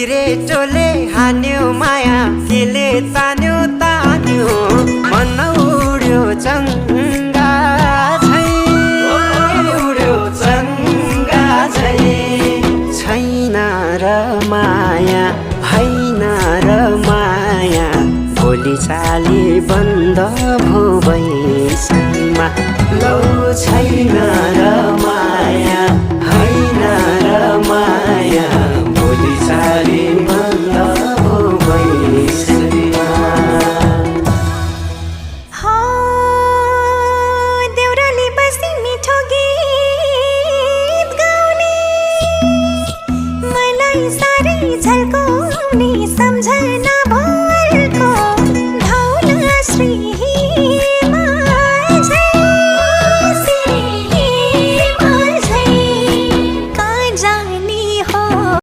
सिरेटोले हान्यो माया केले तान्यो तान्यो मन उड्यो चङ्गा झै उड्यो चङ्गा झै छैन र माया होइन र माया भोलि चाली बन्द भो बैसैमा लौ छैन र माया होइन र माया भोलि चाली बन्द भो बैसैमा देउराली बस्ती मिठो गीत गाउने मलाई साह्रै झल्को